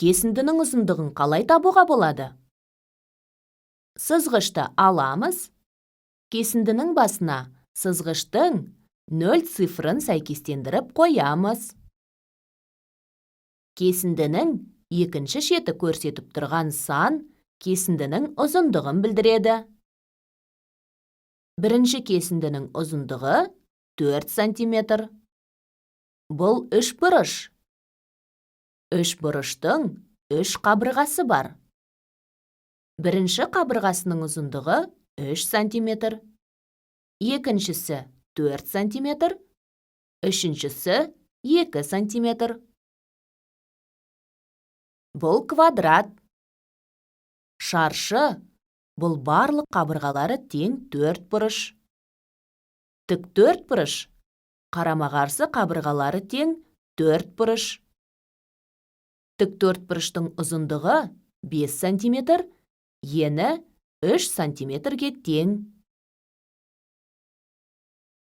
Кесіндінің ұзындығын қалай табуға болады? Сызғышты аламыз. Кесіндінің басына сызғыштың 0 цифрын сәйкестендіріп қоямыз. Кесіндінің екінші шеті көрсетіп тұрған сан кесіндінің ұзындығын білдіреді. Бірінші кесіндінің ұзындығы 4 сантиметр. Бұл үшбұрыш. Үшбұрыштың үш қабырғасы бар. Бірінші қабырғасының ұзындығы 3 сантиметр, екіншісі 4 сантиметр, үшіншісі 2 сантиметр. Бұл квадрат. Шаршы – бұл барлық қабырғалары тең төрт бұрыш. Тік төрт бұрыш – қарама-қарсы қабырғалары тең төрт бұрыш. Тік төрт бұрыштың ұзындығы 5 сантиметр, ені 3 сантиметрге тең.